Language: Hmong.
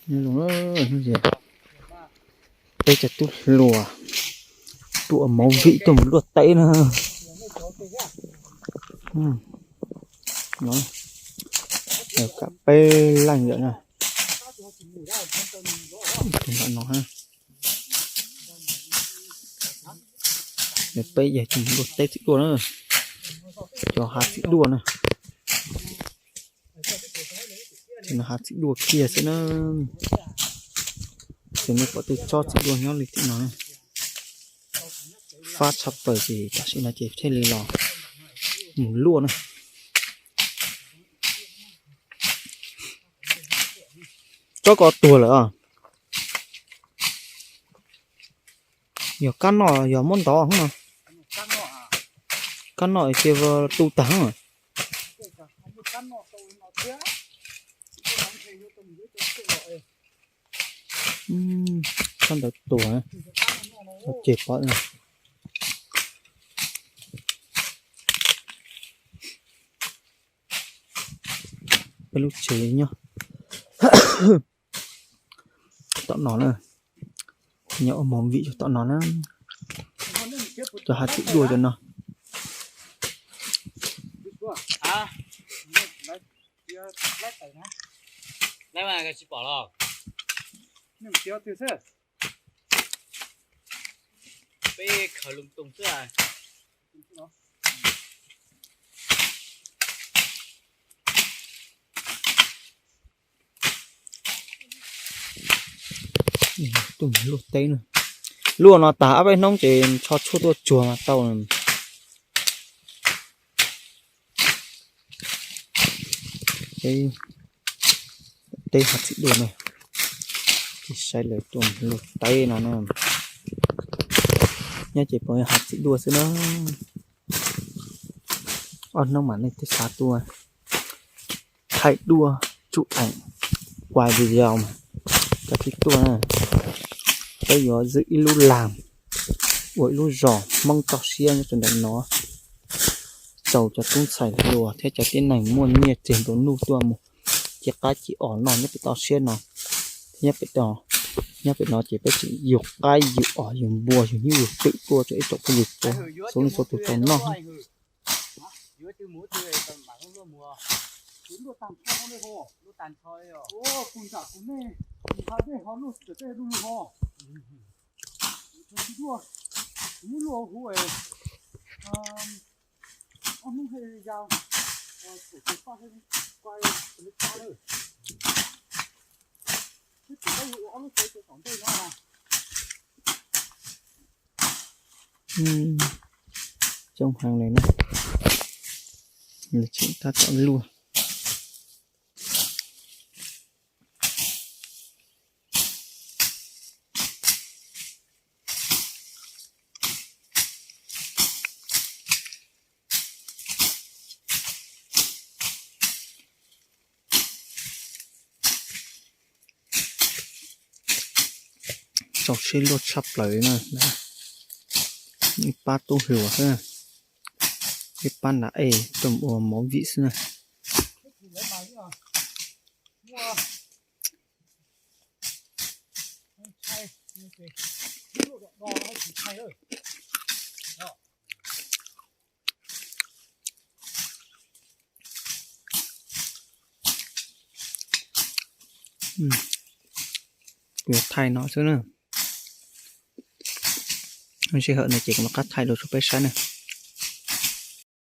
Zoo, peb cov tub hluas tuaj ua movie tuaj mus luaj teb na. Kam peb leej lawm na. Tus nram no, peb yawg tuaj mus luaj teb txiv duaj na, cov hav txiv duaj na. Ces no hav txiv duaj kiag xwb na. Ces nej pom tej tsob txiv duaj nyob li tim no na. Fab tshaj plaws ces tam sim no ces thiaj li los mus luaj na. Tsob ko tuag lawm os. Yog kab noj yog muab ntov no. Kab noj ces tu tag. Tsob ntawd tuag, ceg pov. Peb lub tsev nyob tom no na, nyob ua movie tom no na. Cov hav txiv duaj cov no. Tuaj mus luaj teb na. Luaj no tas ob peb hnub ces ncho tshuaj tuaj tsuag mas tau. Teb hav txiv duaj na, saib lawv tuaj luaj teb no na. Nyob ces puas hav txiv duaj xwb na. Ob hnub mas nej twb xav tuaj thaij duaj tsum eem, quay video mas cov twb tuaj na. Peb yuav zwm ib lub lag ua ib lub zos Hmoob toj siab nyob rau ntawm no, rau cov tub ntxhais hluas thiab cov tib neeg muaj nyiaj txiag nplua nuj tuaj mus ci qaib ci os noj nyob pem toj siab no. Nyob pem, nyob pem no ces peb tseem yug qaib yug os yug npua yug nyuj yug twm tuaj rau ib tsoom phooj ywg txhua leej txhua tus tau noj. Coob heev li na, tseem tab tom luaj. Txaus siab luaj tshaj plaws na. Ib pab tub hluas xwb, ib pab nram ej tuaj ua movie xwb na. Kuv yuav thaij no xwb na. Sij hawm no ces kuv mam qab thaij dua rau peb saib na.